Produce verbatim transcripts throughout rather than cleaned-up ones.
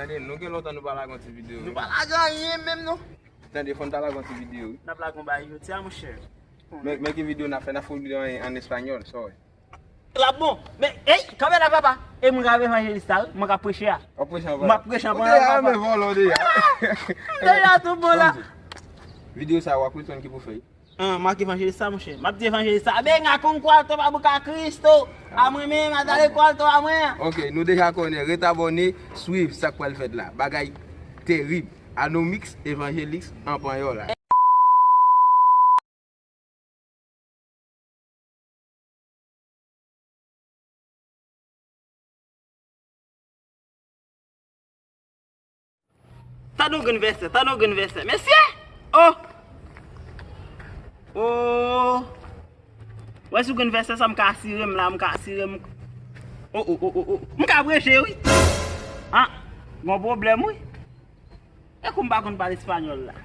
Tande, nou gen lontan nou pa lage yon ti videyo, wi. Nou pa lage anyen menm, non. Tande, fò n ta lage yon ti videyo, wi. N ap lage yon bagay jodi a, monchè. Men, men ki videyo n ap fè, n ap fè yon videyo an, an espanyòl, sa w wè. L ap bon. Men, ey, kanpe la, papa. E mwen k ap evanjelis la, wi. Mwen k ap preche a. W ap preche an panyòl? M ap preche an panyòl, papa. Ou te la, men vòlò de a. Ah! M te la tout bon la. Videyo sa a, w ap retann ki pou fè. Ah, m ak evanjelis sa, monchè. M ap di evanjelis sa, venga con cuarto pa buca Cristo. A mwen menm, a dale cuarto a mwen. Ok, nou deja konnen, ret abòne, swiv sa k pral fèt la. Bagay terib. Anomix, evanjelis, an panyòl la. Tande yon grenn vèsè, tande yon grenn vèsè. Mesye! Oh! Oh! Wè sou grenn vèsè sa, m ka asire m la, m ka asire m. Oh, oh, oh, oh, oh. M ka preche, wi. Ah, gon pwoblèm, wi. E kou m pa konn pale espanyòl la.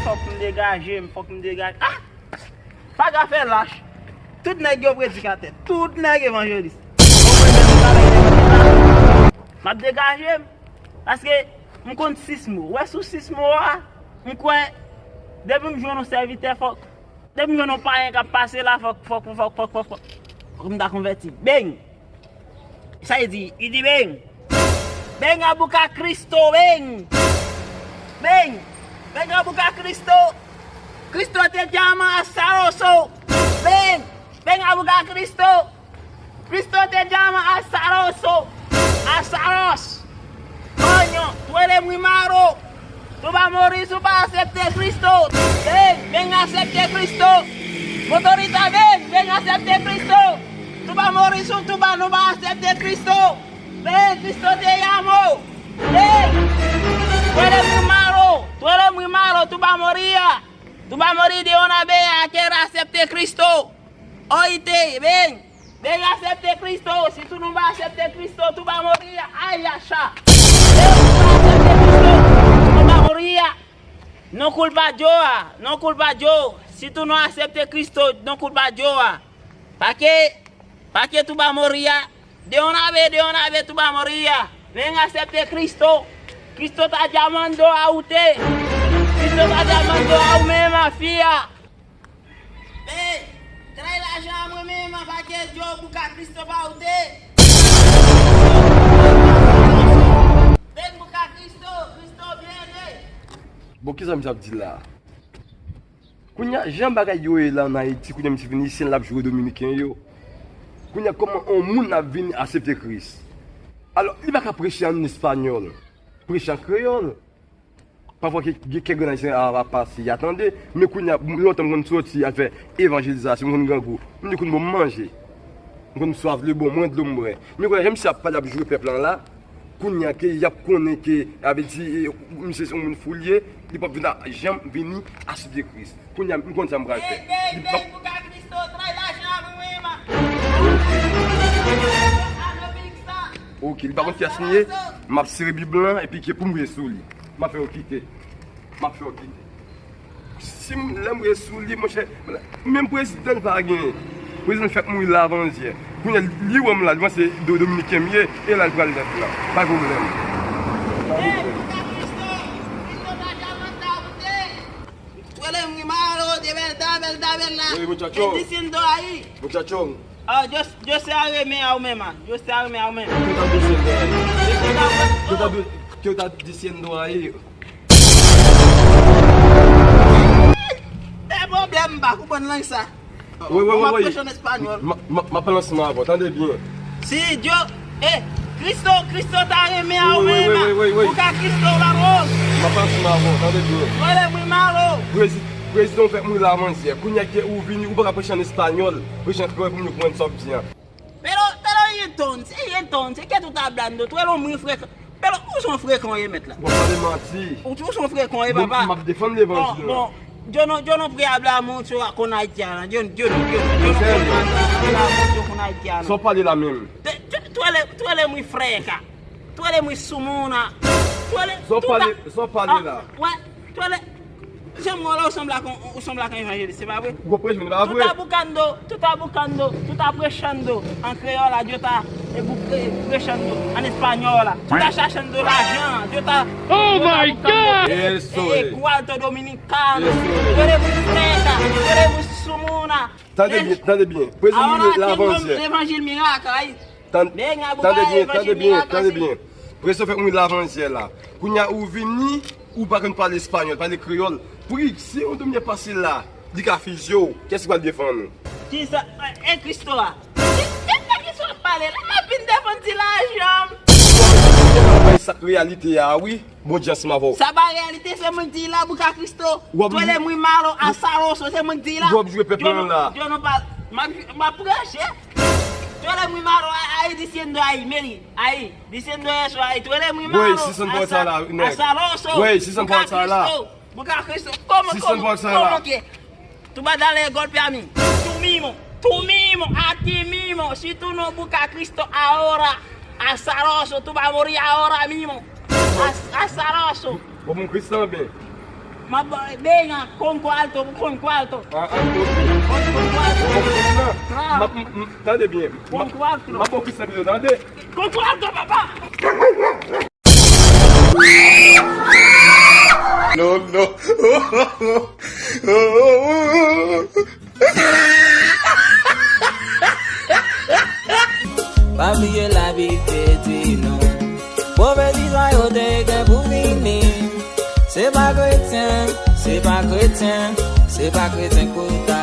Fòk m degaje m, fòk m degaje. Ah! Paga fè lach. Tout nèg yo predikatè. Tout nèg evanjelis. M ap degaje m. Paske m konn sis mo. Wè sou sis mo a, m kwè, depi m jwenn yon sèvitè, fòk, depi m jwenn yon payen k ap pase la, fòk, fòk, fòk, fòk, fòk, fòk m ta konvèti. Beng! Sa e di? Li di beng. Beng a buca Cristo, beng. Beng. Beng a buca Cristo. Cristo te llama azaroso. Beng. Beng a buca Cristo. Cristo te llama azaroso. Azaros. Coño, tú eres muy malo. Tú vas a morir si tú vas a aceptar Cristo. Ven, ven a aceptar Cristo. Motorista, ven, ven a aceptar Cristo. Tú vas a morir si tú vas, no vas a aceptar Cristo. Ven, Cristo te llamó. Ven. Tú eres muy malo. Tú eres muy malo. Tú vas a morir. Tú vas a morir de una vez a que acepte Cristo. Oíste, ven. Ven a acepte Cristo. Si tú no vas a aceptar Cristo, tú vas a morir. Ay, acha. Ven, tú vas a aceptar Cristo. Tú no vas a morir. No culpa yo, ah. No culpa yo. Si tú no acepte Cristo, no culpa yo, ah. Pa que, pa que tú vas a morir, ah. De una vez, de una vez tú vas a morir, ah. Ven a acepte Cristo. Cristo está llamando a usted. Cristo está llamando a usted, mafia. Ey, tray lajan an mwen menm, pa ke yo buca Cristo pa ou te. Ven buca Cristo, Cristo viene. Bon, kisa misye ap di la? Kounye a, jan bagay yo ye la ann Ayiti, kounye a misye vin isit, l ap joure dominiken yo. Kounye a, kòman yon moun ap vin aksepte Kris? Alò, li pa ka preche an espanyòl, preche an kreyòl. Pafwa, gen kèk grenn ayisyen a, a pase, y a tande, men kounye a, lontan m konn soti al fè evanjelizasyon, m konn grangou, m di kounye a bon m manje. M konn swaf, li bon, m pran dlo m bwè. Men kounye a, jan misye ap pale, ap joure pèp lan la, kounye a ke y ap konnen ke, avè di, e, misye se yon moun fou li ye, li p ap vin a, janm vini aksepte Kris. Kounye a, m konn sa m pral fè. Li p ap... Ok, li pa konn kiyès m ye, m ap sere Bib lan, epi ke pou m rive sou li. M ap fè yo kite. M ap fè yo kite. Si m, lè m rive sou li, monchè, menm prezidan l pa gen. Prezidan l fèk mouri lavanzyè. Kounye a, li wè m la, li panse do-, dominiken m ye, e la l pral nèt la. Pa gen pwoblèm. Pa gen pwoblèm. Tú eres muy malo, de verdad, verdad, verdad. Oye, muchacho. Bendiciendo ahí. Muchacho. Ah, Dios, Dios se arreme a un mema. Dios se arreme a un mema. ¿Qué estás diciendo ahí? ¿Qué estás di-, qué estás diciendo ahí? Te pwoblèm, m pa konprann lang sa. Wi, wi, wi, wi. M ap preche an espanyòl. M, m, m ap pale ansanm avè w, tande byen. Si Dye, eh, Kristo, Kristo ta renmen a ou menm. Wi, wi, wi, wi, wi. Pou ka Kristo pa bon. M ap pale ansanm avè w, tande byen. Tú eres muy malo. Prezi-, prezidan w fèk mouri lavanzyè. Kounye a ke ou vini, ou pa ka preche an espanyòl, preche an kreyòl pou moun yo konprann sa w ap di an. Pero, pero y entonces, y entonces, ¿qué tú estás hablando? Tú eres muy frekan. Pero, ou se yon frekan w ye, mèt la. W ap pale manti. Ou, ou se yon frekan w ye, papa. Bon, m ap defann levanjil la. Bon, bon, yo no, yo no puede hablar mucho con haitiano. Yo, yo, yo, yo no puede hablar mucho con haitiano. Sa w pale la menm? Tú, tú, tú eres, tú eres muy freca. Tú eres muy sumona. Tú eres, tú ta-, sa w pale, sa w pale la? Ah, ouais, tú eres, Jan mwen la, ou sanble ak yon, ou sanble ak yon evanjelis, se pa vre? Ou konprann, men pa Tout vre. Abukando, tout Abukando, tout aprechando an kreyòl la, yo ta e bu- e prechando an espanyòl la. Tout a chachando lajan, yo ta Oh my God! Eso e es. cuarto dominicano, Eso es. Yo le bu freta, yo le bu sumuna. Tande byen, tande byen. Prezan Ahora mwen tengo lavandyè. el evangelio mira, caray. Tan- Venga, Tande busca byen, el tande evangelio byen, mira, tande casi. Byen. Prezan fè mwen lavandyè la. Kounye a ou vini, ou pa konn pale espanyòl, pale kreyòl. Pou ki si yon domyè pase la, li ka fizye w, kiyès ki pral defann ou? Kisa? E Kristo a. Kisa Kristo ap pale la? M ap vin defann ti lajan. Bay sa k reyalite a, wi. Bondye ansanm avè w. Sa pa reyalite, se mwen k di la, Bouka Kristo. W ap- Twele mwen malo, asaroso, se mwen k di la. W ap jwe pèp lan la. Yo nou pa, m ap, m ap branche. Twele mwen malo, ay, diciendo ay, meri, ay, diciendo eso, ay, twele mwen malo. Wey, si sa n pral sa la, nèg. Asaroso. Wey, si sa n pral sa la. Bouka Kristo. Bouka Kristo. Como, Si sa n como, pral sa la. Como que? Tú vas a darle golpe a mí. Tú mismo, tú mismo, a ti mismo. Si tú no buscas a Cristo ahora, azaroso, tú vas a morir ahora mismo. Az- Azaroso. Bon, bon, Kristan byen. Ma venga con cuarto, con cuarto. Ah, ah, bon, bon. Con cuarto. Bon, Kristan. Ah. M ap, m, m, tande byen. M Con ap, cuarto. m ap bon Kristan byen, tande. Con cuarto, papá. No, no. Pa bliye lavi te di nou pwofesi sa yo te gen pou vini. Se pa kretyen, se pa kretyen, se pa kretyen k pou ta